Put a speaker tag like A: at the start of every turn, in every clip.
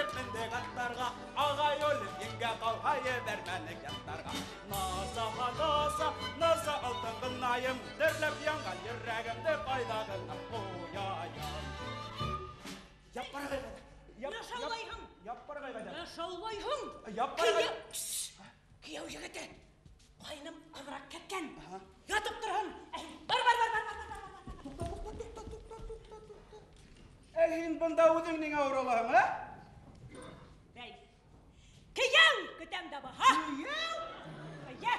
A: Йүгереп мендек аттарға, ағай үлеп еңгә ҡалһа ебәрмәнек яттарға. Наза, Наза, Наза алтын ғынайым, дөрләп янған йөрәгемде ҡайҙа ғына ҡуяйым. Яппарағай ҡайҙа?
B: Шаулайһың.
A: Яппарағай ҡайҙа?
B: Шаулайһың.
A: Яппарағай.
B: Кейәү егете. Ҡайным аҙыраҡ киткән. Ятып торһон. Бар, бар, бар, бар, бар, бар.
A: Туҡта, туҡта, туҡта, туҡта, туҡта, туҡта. Ә һин бында үҙең ниңә уралаһың, ә?
B: Бәй. Кейәү көтәм дә баһа.
A: Кейәү?
B: Эйе.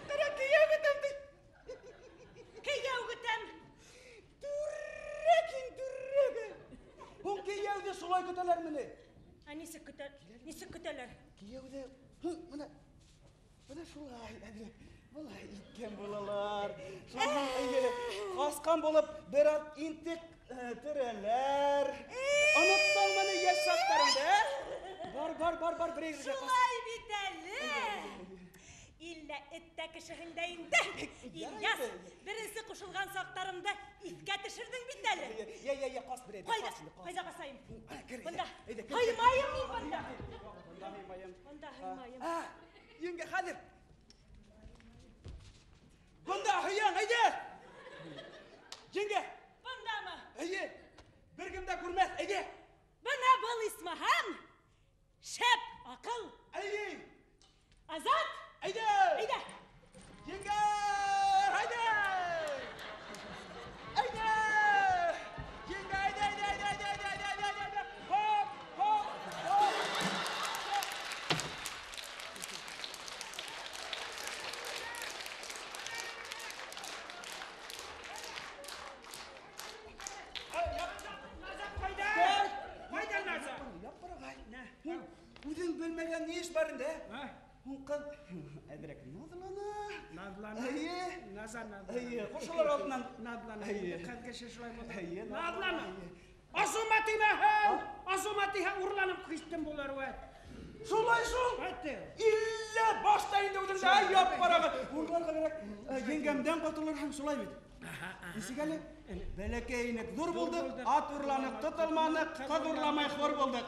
A: Ҡара, кейәү көтәм ти.
B: Кейәү көтәм.
A: Түррәк һин, түррәк. Һуң кейәүҙе шулай көтәләрме ни?
B: Ә нисек көтә? Нисек көтәләр?
A: Кейәүҙе, бына, бына шулай, әҙерәк. Былай иткән булалар. Шунан, эйе, ҡасҡан булып бер аҙ интек терәләр. Оноттоңмо ни йәш саҡтарыңды, ә? Бар, бар, бар, бар, бер ергә ҡас.
B: Шулай бит әле. Иллә эт тә кешеһең дә инде. Ильяс, беренсе ҡушылған саҡтарымда иҫкә төшөрҙөң бит әле.
A: Йә, йә, йә, ҡас бер әйҙә,
B: Ҡайҙа?
A: ҡас инде, ҡас.
B: Ҡайҙа ҡасайым?
A: Ана, кер, әйҙә.
B: Бында.
A: Әйҙә, кер, кер.
B: Һыймайым мин бында.
A: Бында һыймайым.
B: Бында һыймайым.
A: Ә, еңгә, хәҙер. Бында һыяң, әйҙә. Еңгә.
B: Бындамы?
A: Эйе. Бер кем дә күрмәҫ, әйҙә.
B: Бына был исмаһам. Шәп аҡыл.
A: Эйе.
B: Азат.
A: Әйҙә.
B: Әйҙә.
A: Еңгә, әйҙә. Әйҙә. Еңгә, әйҙә, әйҙә, әйҙә, әйҙә, әйҙә, әйҙә, әйҙә, әйҙә. Хоп, хоп, хоп. Үҙең белмәгән ни эш бар инде, ә? Һуң ҡыҙ әҙерәк наҙлана.
C: Наҙлана.
A: Эйе.
C: Наза, наҙлана.
A: Эйе, ҡушылыр алдынан.
C: Наҙлана.
A: Эйе.
C: Ҡыҙ кеше шулай була.
A: Эйе,
C: наҙлана.
A: Эйе.
C: Асыума тимәһен, асыума тиһә урланып киттем булар вәт.
A: Шулай шул.
C: Әйтте.
A: Иллә башта инде үҙеңдә, ай, яппарағы. Урларға кәрәк. Еңгәмдән ҡотолорһоң, шулай бит. Нисек әле? Бәләкәй инек, ҙур булдыҡ, ат урланыҡ, тотолманыҡ, ҡыҙ урламай хор булдыҡ.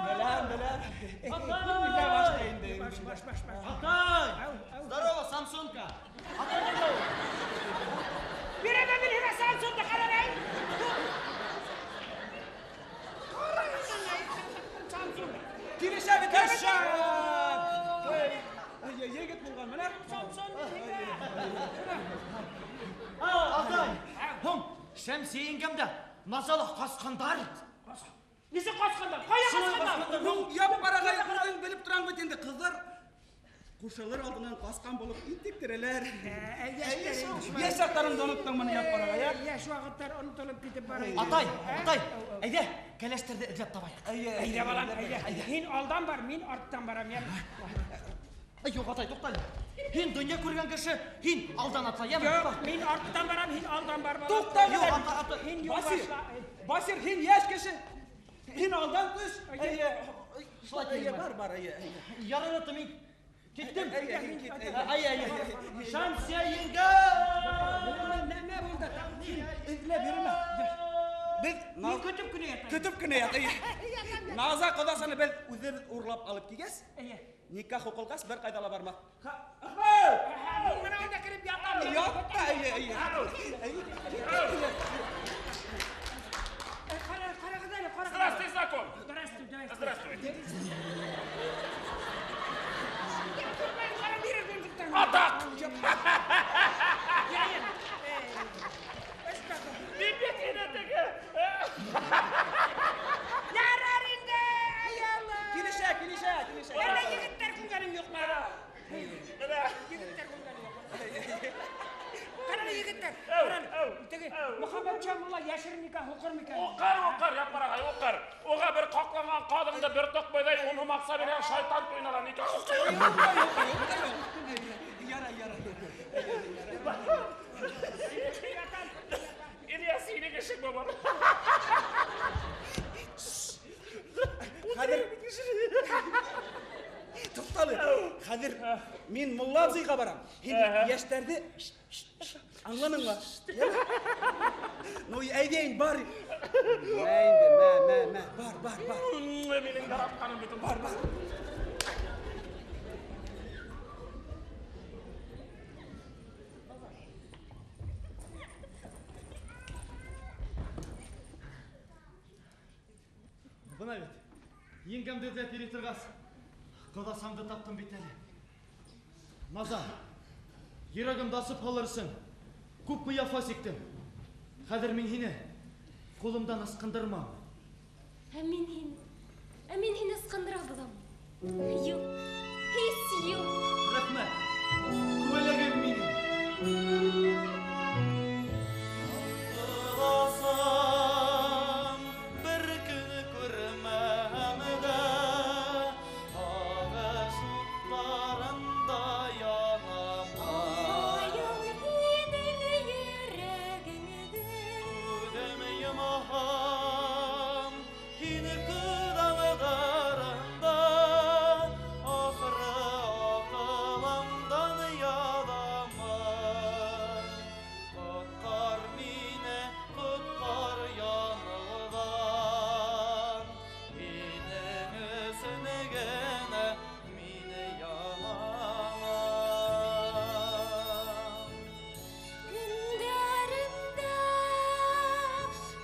A: Беләм, беләм. Иллә башта инде.
C: Баш, баш, баш, баш.
D: Атай!
C: Ау, ау.
D: Здорово, Самсонка! Атай ҡайҙа ул?
C: Бирәм мин һиңә Самсонды, ҡарағай. Самсон.
A: Килешә бит, әшәк! Эй, егет булған, менә.
C: Самсон һиңә.
D: Атай! Һуң, Шәмси еңгәм дә Назалы ҡасҡандар.
C: Нисек ҡасҡандар? Ҡайҙа
D: Шулай
C: ҡасҡандар?
D: ҡасҡандар.
A: Һуң, яппарағай, үҙең белеп тораң бит инде, ҡыҙҙар ҡушылыр алдынан ҡасҡан булып интектерәләр. Йәш саҡтарыңды оноттоң мыны, яппарағай, ә?
C: Йәш ваҡыттар онотолоп китеп бара.
D: Атай, атай, әйҙә, кәләштәрҙе эҙләп табайыҡ.
A: Әйе,
C: әйҙә, балам, әйҙә. Һин алдан бар, мин арттан барам, йәме?
D: Ай, юҡ, атай, туҡта әле. Һин донъя күргән кеше, һин алдан атла, йәме?
C: Юҡ, мин арттан барам, һин алдан бар, балам.
A: Туҡта,
D: Юҡ,
A: әйҙә.
D: ата, ата.
C: Һин юл
A: Басир,
C: башла.
A: Басир, һин йәш кеше. Һин алдан төш.
C: Әйе.
A: Әйе.
D: Шулай
A: Әйе,
D: тием.
A: бар, бар, әйе, әйе.
D: Ярар, ата, мин киттем.
A: Әйе, һин кит, әйе.
D: Әйе, әйе. Шәмсиә еңгә!
C: Нәмә булды?
A: Эҙләп йөрөмә. Беҙ
C: Мин көтөп кенә ятам.
A: Көтөп кенә ят, әйе. Наза ҡоҙасаны беҙ үҙебеҙ урлап алып килгәс,
C: Әйе.
A: никах уҡылғас, бер ҡайҙа ла бармаҫ.
C: Мин бына унда кереп ятам.
A: Ят та, әйе, әйе. Әйе.
C: Ҡара, ҡарағыҙ әле, ҡарағыҙ.
E: Здравствуй, знаком.
C: Здравствуй, здравствуй.
E: Здравствуй.
C: Атак! Ярар инде, аялы.
A: Килешә, килешә, килешә.
C: Әллә егеттәр күргәнең юҡмы? Егеттәр күргәнең юҡмы? Ҡара әле, егеттәр, ҡара әле. Теге Мөхәммәтйән мулла йәшерен никах уҡыр микән?
E: Уҡыр, уҡыр, яппарағай, уҡыр. Уға бер ҡаҡланған ҡаҙыңды бер тоҡ бойҙай ун һум аҡса бирһәң, шайтан туйына ла никах уҡый.
A: Ярай, ярай.
E: Ильяс, һинең эшең булыр.
A: Хәҙер Туҡтале. Хәҙер мин мулла абзыйға барам. Һин йәштәрҙе аңланыңмы? Ну, әйҙә инде, бар. Мә инде,
E: булды минең яратҡаным бит. Бар, бар.
D: Бына бит. Еңгәмде эҙләп йөрөй торғас, ҡоҙасамды таптым бит әле. Наза, йөрәгемде асып һалырһың. Күпме яфа сиктем. Хәҙер мин һине ҡулымдан ысҡындырмам.
F: Ә мин һине ысҡындыра булам. Юҡ, һис юҡ.
D: Рәхмәт, күбәләгем минең. Ҡоҙасам, бер көн күрмәм дә, ағыш уттарында янам.
F: Аңлайым һинең йөрәгеңде.
D: Күҙем йомһам, һине күҙалдарында, ахыры аҡылымдан яҙамын. Ҡотҡар мине, ҡотҡар яныуҙан, һинең өсөн генә мин янам.
F: Көндәремдә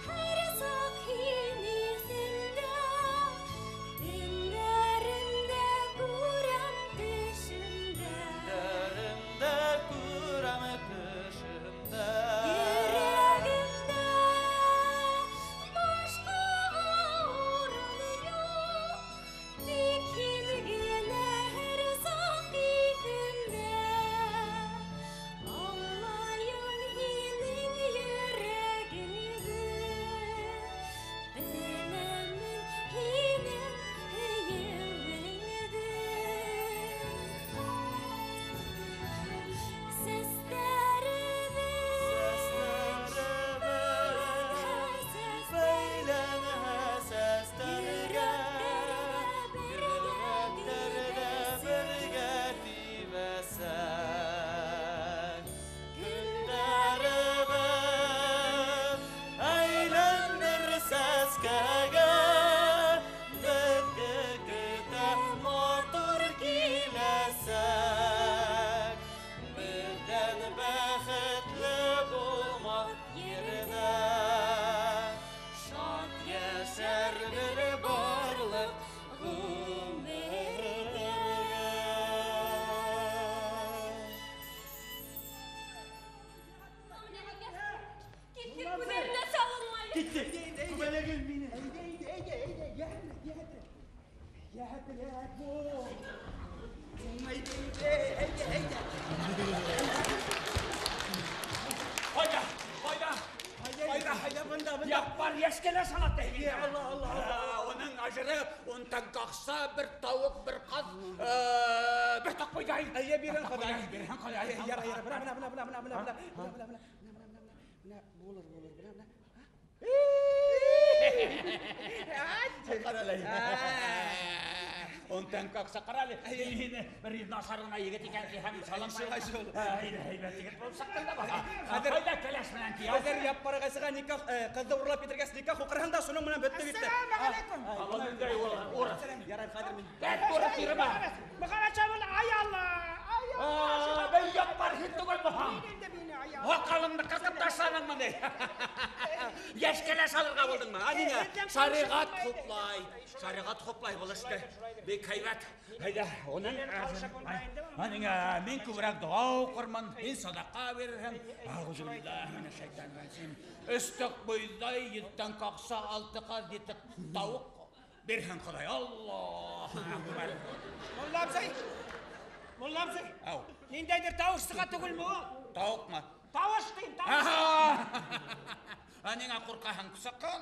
F: һәр саҡ һин иҫемдә, төндәремдә күрәм төшөмдә.
D: Төндәремдә күрәм төшөмдә.
F: Йөрәгемдә башҡаға урын юҡ, тик һин генә һәр саҡ иҫемдә. Аңлайым һинең йөрәгеңде, беләмен һинең һөйөүеңде. Сәстәребеҙ
D: Сәстәребеҙ бәйләнһә сәстәргә, йөрәктәрҙә бергә тибәсәк. Көндәребеҙ әйләнер сәскәгә, беҙҙе көтә матур киләсәк. Беҙҙән бәхетле булмаҫ ерҙә, шат йәшәрбеҙ барлыҡ ғүмергә.
F: Киттек, күҙҙәренә салынмай.
D: Киттек, күбәләгем минең.
A: Әйҙә, әйҙә, әйҙә, әйҙә, йәһәтрәк, йәһәтрәк. Йәһәтрәк бул. Әйҙә, әйҙә, әйҙә.
E: Ҡайҙа, ҡайҙа,
A: Әйҙә, әйҙә, бында, бында.
C: Яппар йәшкәлә салат
A: Әйҙә, Алла, Алла, Алла.
E: Уның ажыры ун тәңкә аҡса, бер тауыҡ, бер ҡаҙ, бер таҡ бойҙай.
A: Әйҙә, бирһен Хоҙай.
E: Бирһен Хоҙай.
A: Яра, яра, бына, бына, бына, бына, бына, бына, бына, бына, бына, бына, бына, бына, булыр, булыр, бына, бына.
E: Ҡара әле. Ун тәңкә аҡса, ҡара әле. Мин һине бер насар ғына егет икән тиһәм, салынмай.
A: Шулай шул.
E: Әйҙә, һәйбәт егет булып сыҡтың да баха.
A: Хәҙер-
E: Ҡайҙа кәләш менән кейәү?
A: Хәҙер Яппар ағайсыға никах, ҡыҙҙы урлап китергәс никах уҡырһың да, шуның менән бөттө битте.
C: Әссәләмәғәләйкүм.
E: Ниндәй урыҫ?
A: Ярай, хәҙер мин.
E: Бәт урыҫ йөрөмә.
C: Мөхәммәтша мулла, ай Алла, ай Алла.
E: Бей Яппар һин түгелме һуң?
C: Мин инде мине, ай Алла.
E: Һаҡалыңды ҡырҡып ташланыңмы ни? Йәш кәләш алырға булдыңмы? А ниңә?
C: Эҙләп
E: Шариғат
C: ҡалышып
E: хуплай. Шариғат хуплай был эште. Бик һәйбәт. Әйҙә, уның Ниңә, мин күберәк доға уҡырмын, һин садаҡа бирерһең. Әғүзубиллаһи минәш-шайтанир-раҗим. Өс тоҡ бойҙай, йөҙ тәңкә аҡса, алты ҡаҙ, ете тауыҡ бирһен Хоҙай. Аллаһу акбар.
C: Мулла абзый. Мулла абзый.
E: Ау.
C: Ниндәйҙер тауыш сыға түгелме ул?
E: Тауыҡмы?
C: Тауыш тием, тауыш.
E: Ә ниңә ҡурҡаһың, ҡусаҡҡан?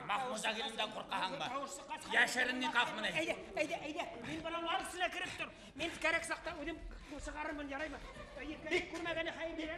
E: Махмуд Агилдән ҡурҡаһыңмы?
C: Тауыш сыҡҡас,
E: Йәшерен никах менән.
C: Әйҙә, әйҙә, әйҙә. Мин бының арыһына кереп тор. Мин кәрәк саҡта үҙем сығарырмын, яраймы? Күрмәгәне хәйер бирә.